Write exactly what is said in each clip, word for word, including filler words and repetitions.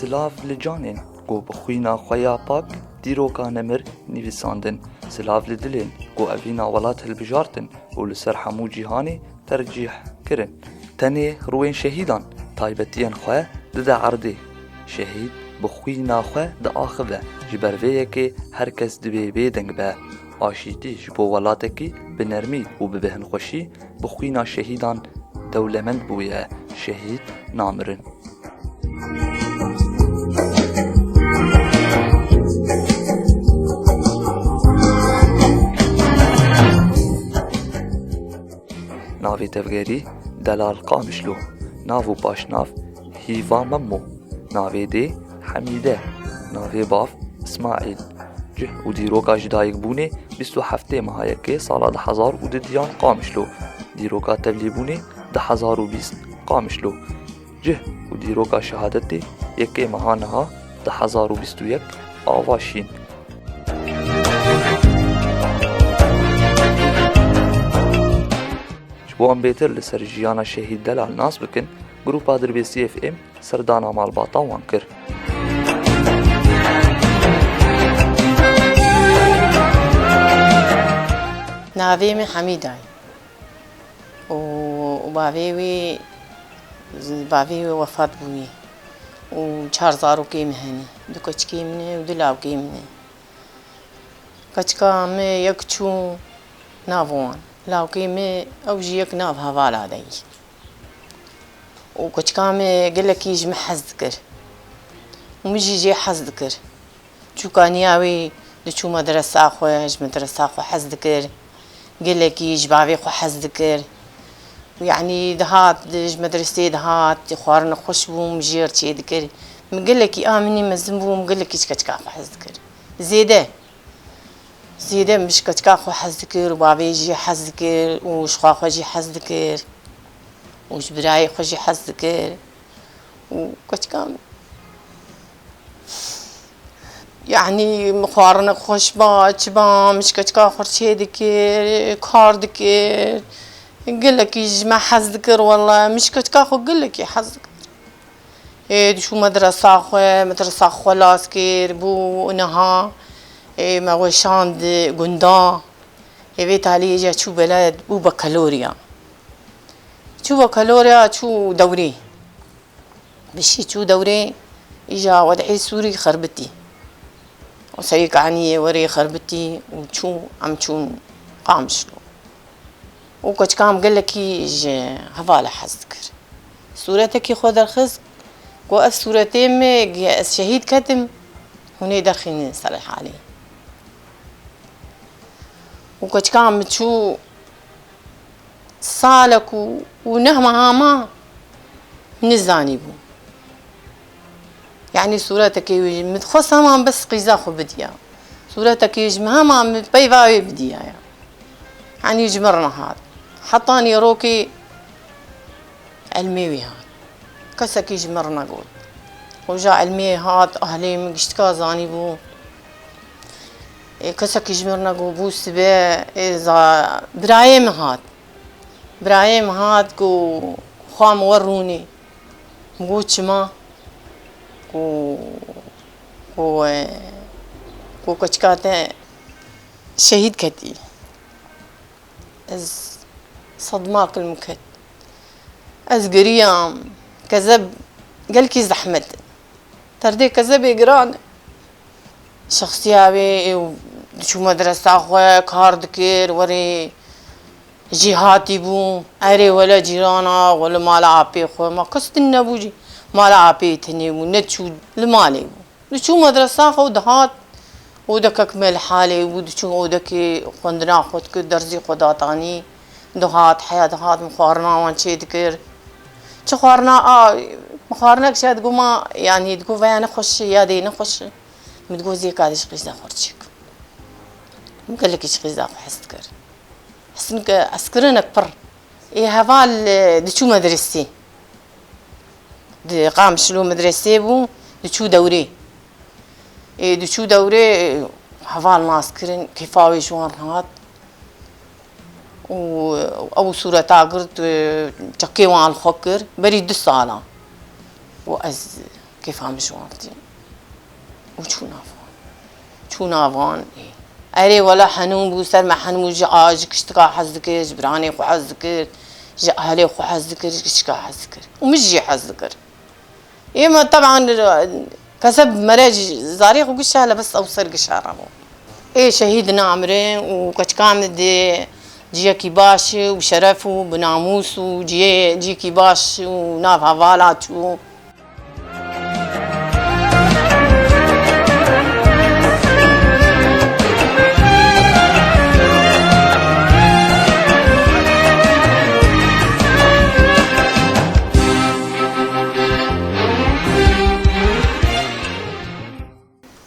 Silav li canên ku bi xwîna xwe ya pak dîroka nemir nivîsandin. Silav li dilên ku evîna welat hilbijartin û li ser hemû cîhanê tercîh kirin. Tenê rûyên şehîdan taybetiyên xwe dide erdê. Şehîd bi xwîna xwe diaxive, ji ber vê yekê her kes divê bêdeng be. Aşîtî ji bo welatekî bi nermî û bi bêhnxweşî bi xwîna şehîdan dewlemend bûye. Şehîd namirin. Navê tevgerî Delal Qamişlo. Nav û paşnav Hîva Memo. Navê dê Hemîde. Navê bav Îsmaîl. Cih û dîroka ji dayikbûnê bîst û heftê meha yekê sala du hezar û du diyan Qamişlo. Dîroka tevlîbûnê du hezar û bîst Qamişlo. Cih û dîroka şehadetê yekê meha niha du hezar û bîst û yek Avaşîn. Ji bo em bêtir li ser jiyana Şehîd Delal nas bikin, Grupa Dirbêsî F M serdana malbata wan kir. Navê min Hemîda ye û, û bavê wî, bavê wî wefat bûyî û çar zarokê min hene. Du keçikê min e û du lawkê min e. Keçika me yek çû nav wan. Lawkê me ew jî yek nav hevala de yî. Û keçika me gelekî ji min hez dikir. Û min jî jê hez dikir. Çûkaniya wî diçû medresa xwe, ji medresa xwe hez dikir. Gelekî ji bavê xwe hez dikir. Û yanî dihat, ji medresê dihat, xwarin xweş bû, min jê re çêdikir. Min gelekî a min jî mezin bû, min gelekî ji keçika xwe hez dikir. Zêde. Zêde min ji keçika xwe hez dikir û bavê jî hez dikir û ji xwa xwe jî hez dikir û ji birayê xwe jî hez dikir û keçika min, yanî min xwarinek xweş ba, çi ba, min ji keçika xwe çê dikir, kar dikir. Gelekî ji me hez dikir, wele min ji keçika xwe gelekî hez dikir. Ê, diçû medresa xwe, medresa xwe las kir, bû niha, ê, me weşand gunda. Ê, vê taliyê jî çû beled bû bakalorya. Çû bakalorya, çû dewrê. Bişî çû dewrê, îja wed'ê Sûrî xerbitî. Û Seyîk Aniyê werê xerbitî û çû, em çûn Qamişlo. Û keçika min gelekî ji hevala hez dikir. Sûretekî xwe derxist, got, ev sûretê me, gi ez şehîd ketim, hûn ê derxînin ser halê. Û keçika min çû salek û, û neh meha ma min nizanîbû. Yanî sûretekê wî min dixwest hema bes qîza xwe bidiya. Sûretekê ji min hema min peyva wê bidiyaya. Yanî ji min re nehat. Hetanî rokê ilmê wî hat. Kesekî ji min re negot. Roja ilmê hat, ahlê min giştika zanîbû. Ê, kesekî ji min re negot, bû sibe, ê, za-, birayê min hat. Birayê min hat, got, xwa min we rûnê. Min got, çima? Got, got, e, got, keçika te şehîd ketî. Ez sedmak li min ket. Ez giriyam. Kezeb gelkî zehmet. Derdê kezebê giran e. Şexsiya wê ê diçû medresa xwe, kar dikir, werê jêhatî bû. Erê wele cîrana, wele mala apê xwe, ma kes din nebû jî. Mala apê tenê bû, neçû li malê bû. Diçû medresa xwe û dihat, odekek me li halê bû, diçû odekê xwendina xwe dikir, derzî xwe datanî, dihat, heya dihat, min xwarina wan çê dikir. Çi xwarina a, min xwarinek çi digot ma, yanî digot veya nexweş e, ya dê nexweş e. Min digot zêka de ji qîza xwe re çêk. Min gelekî ji qîza xwe hez dikir. Hisnik eskirinek pir. Ê heval, e, diçû medresê. Di Qamişlo medresê bû, diçû dewrê. Ê, diçû dewrê, e, heval nas kirin, kêfa wê ji wan hat. Û ew sûreta girt, e, çekê wan li xwe kir, berî du sala. Û ez Kêfa min ji wan tî. Û çû nav wan. Çû nav wan, ê. Erê, wela henûn bû, ser me henûn bû, ji a, ji kiştika hez dikir, ji biranê xwe hez dikir, ji ehlê xwe hez dikir, ji kiştika hez dikir. Û min jî hez dikir. Ê me teban, kese mere zarê xwe gişa, le bes ew ser gişa re bû. Ê şehîd namirin û keçika min dê ciyekî baş û şeref û bi namûs û ciyê, ciyekî baş û nav hevala çû.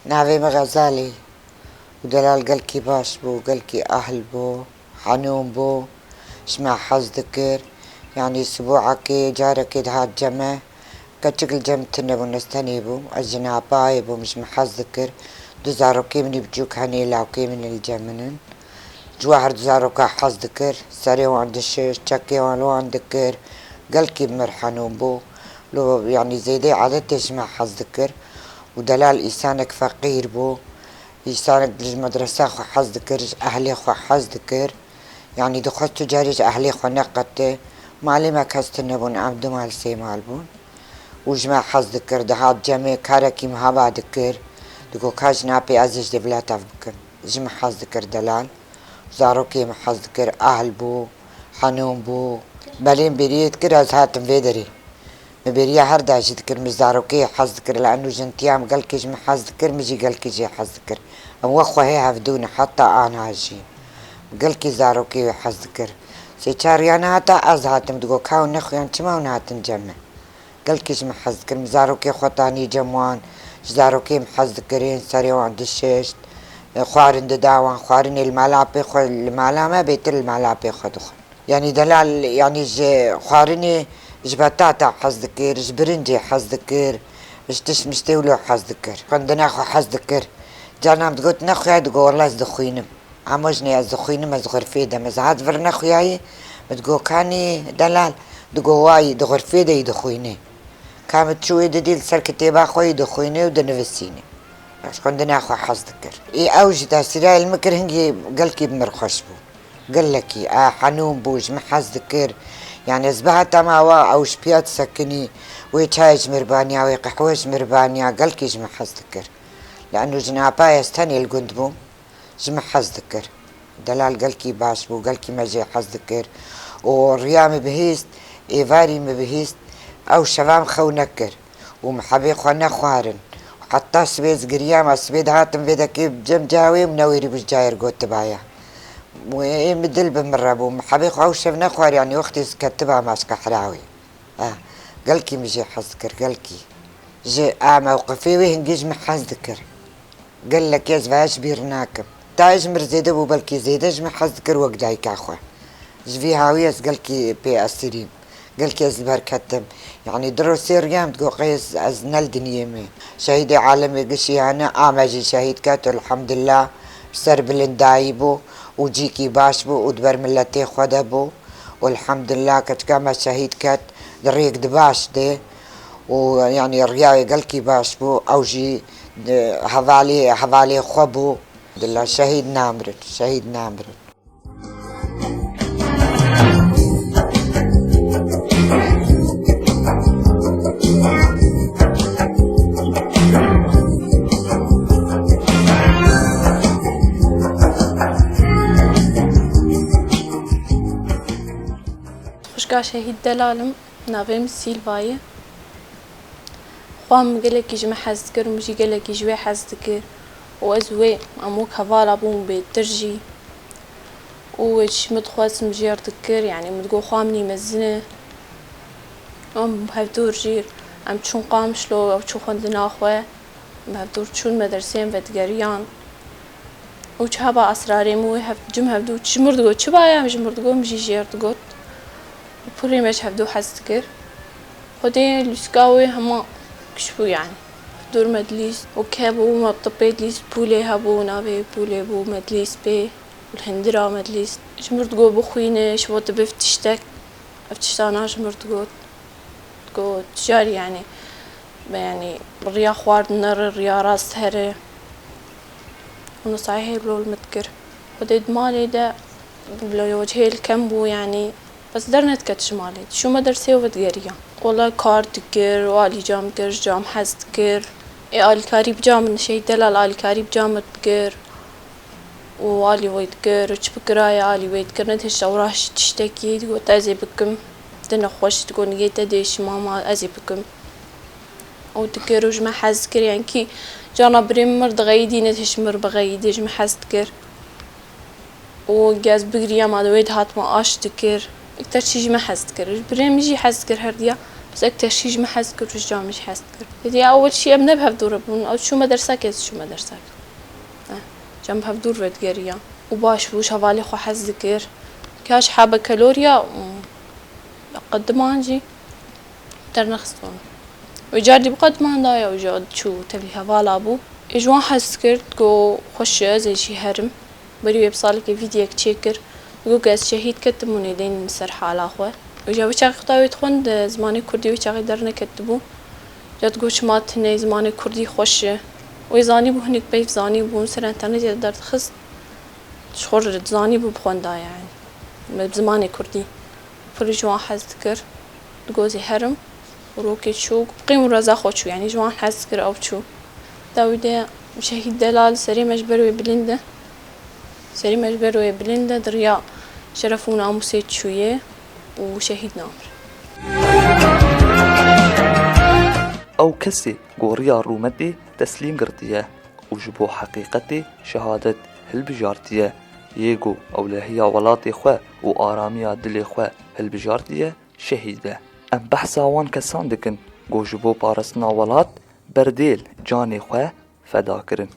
Navê min Xezalî û delal gelkî baş bû, gelkî ahl bû, henûn bû, ji me hez dikir. Yanî sibohekê, carekê dihat cem me. Keçik li cem tune bûn, ez tenê bûm. Ez jinapayê bûm, ji min hez dikir. Du zarokê min ê biçûk henê, lawkê min ê li cem min in. Ji we her du zaroka hez dikir. Serê wan dişişt, çekê wan li wan dikir. Gelkî bi mir henûn bû. Lo, yanî zêdê edetê ji me hez dikir. Û delal îsanek feqîr bû. Îsanek ji medresa xwe hez dikir, ji ehlê xwe hez dikir. Yanî dixwest tu carî ji ehlê xwe neqete. Malê me kes tune bûn, em du mal sê mal bûn. Û ji me hez dikir, dihat cemê karekî min heba dikir. Digot ka jinapê ez ê ji dê bila tev bikim. Ji min hez dikir delal. Zarokê min hez dikir, ahl bû, henûn bû. Belê min bêriyê dikir, ez hatim vê derê. Min bêriya her da jî dikir, min zarokê hez dikir, li eno jintiya min gelkî ji min hez dikir, min jî gelkî jê hez dikir. Em wek xwe hê hevdû ne, heta ana jî. Gelkî zarokê wê hez dikir. Sê çar riya nehata ez hatim, digot, ka hûn nexuyan, çima hûn hatin cem me? Gelkî ji min hez dikir, min zarokê xwe tanî cem wan, ji zarokê min hez dikirin, serê wan dişişt, xwarin dida wan, xwarinê li mala apê xwe, li mala me bêtir li mala apê xwe dixwin. Yanî delal, yanî ji xwarinê, ji betata hez dikir, ji birincê hez dikir, ji tişt miştê wilo hez dikir. Xwendina xwe hez dikir. Carna min digot, nexuya, digot, wela ez dixwînim. Amo jinê, ez dixwînim, ez xurfê de me. Ez hat vir nexuyayî, min digot, kanî delal, digot, wayî, di xurfê de yî dixwînê. Ka min çûyê didî li ser kitêba xwe yî dixwînê û dinivisînê. Ez xwendina xwe hez dikir. Ê ew jî tesîra li min kir, hingî gelkî bi mir xweş bû. Gelekî, a, henûn bû, ji min hez dikir. Yanî ez bihata me awa, ew ji piya disekinî, wê çayê ji mir baniya, wê qehwe ji mir baniya, gelkî ji min hez dikir. Li eno jinapayê ez tenê li gund bûm. Ji min hez dikir. Delal gelkî baş bû, gelkî me jê hez dikir. Û riya min bihîst, êvarî min bihîst, ew şeva min xew nekir. Û min hebê xwe nexwarin. Heta sibê ez giriyam, ez sibê dihatim vê dekê cem cawê û newêrî bû ji cayê re gotibaya. Û ê min dil bi min re bû. Min hebê xwe ew şev nexwar, yanî wextê ez ketiba me ji qehra wê. Ha, gelkî min jê hez dikir, gelkî. Ji a mewqifê wê hingî ji min hez dikir. Gelekî ez vaya ji bîr nakim. Ta ji mir zêde bû, belkî zêde ji min hez dikir wek dayika xwe. Ji vî hawî ez gelkî pê esirîm. Gelkî ez li ber ketim. Yanî du roj sê riyam digot qey ez, ez ne li dinyê me. Şehîdê alemê gişî hene, a me jî şehîd ket, elhamdillah. Ser bilindayî bû û cîkî baş bû û di ber miletê xwe de bû. Û elhamdillah keçika me şehîd ket, di rêk di baş de. Û, yanî, riyayê gelkî baş bû. Ew jî, e, hevalê, hevalê xwe bû. Dila şehîd namirin, şehîd namirin. Xwişka şehîd Delal im. Navê min Sîlva ye. Xwa min gelekî ji min hez dikir, min jî gelekî ji wê hez dikir. Û ez wê, em wek hevala bûn bêtir jî. Û wê ji min dixwest, min jê re dikir, yanî min digot xwa min î mezin e. Em hevdûr jî, em çûn Qamişlo, ew çû xwendina xwe. Em hevdûr çûn medresê, em vedigeriyan. Û çi heba esrarê min wê hev-, cim hevdû ji mir digot, çi baya em ji mir digot, min jî jê re digot. Û pirê me ji hevdû hez dikir. Xwedê lûska wê hema giş bû yanî. Dûr me dilîst û ke bû me tibê dilîst, pûlê hebû, navê pûlê bû me dilîst pê. Û li hindira me dilîst. Ji mir digot bixwîne, ji bo tu bif tiştek. Ev tiştana ji mir digot. Digot, carî yanî. Yanî riya xwar nere, riya rast here. Hûn sahê lol min dikir. Xwedê di malê de bila wecihê li kem bû, yanî bes dernediket ji malê. Dişû medersê û vedigeriya. Wela kar dikir, û alî cam dikir, ji cam hez dikir. Ê alîkarî bi cam min, Şehîd Delal alîkarî bi cam min dikir. Û alî wê dikir, û çi bikiraye alî wê dikir. Nedihişt ew raşî tiştekî, digot ez ê bikim. Di nexweş digot nigê te dêşî mama ez ê bikim. Ew dikir û ji me hez dikir, yankî carna birê min mir dixeyidî, nedihişt mir bixeyidê, ji me hez dikir. Û gez bigiriyama wê dihatma aş dikir. Ekter çî ji me hez dikir. Ji birê min jî hez dikir herdiya. Bes ekter çî ji me hez dikir û ji cam min jî hez dikir. Dêdî ya ew çî em ne bi hev dûr bûn. Ew çû medersek, ez çû medersek. Eh, cem bi hev dûr vedigeriya. Û baş bû, ji hevalê xwe hez dikir. Ka ji habe keloriya, mm, qediman jî dernexist wan. Wê car dî bi qediman daye û ji çû tevlî hevala bû. Ê ji wan hez dikir, digot xweş e, ez ê jî herim. Berî wê bi salekê vîdiyek çêkir. Digot ku ez şehîd ketim û nêdên ser hala xwe. Û ji wê çaxê xwe wê dixwend, zimanê kurdî wê çaxê derneketibû. Ca digot çima tinê zimanê kurdî xweş e. Wê zanîbû hinek peyv zanîbûn ser enternetê de derdixist. Ji xwe re zanîbû bixwenda yani. Bi zimanê kurdî. Pir ji wan hez dikir. Digot ez ê herim. Û rokê çû, qîm û reza xwe çû, yanî ji wan hez kir ew çû. Dawî de Şehîd Delal serê me ji ber wê bilind e. Serê me ji ber wê bilind e, di riya şeref û namûsê çûye û şehîd namir. Ew kesê ku riya rûmetê teslîm girtiye û ji bo heqîqetê şehadet hilbijartiye, yê ku ewlehiya welatê xwe û aramiya dilê xwe hilbijartiye, şehîd e. Em behsa wan kesan dikin ku ji bo parastina welat berdêl canê xwe feda kirin.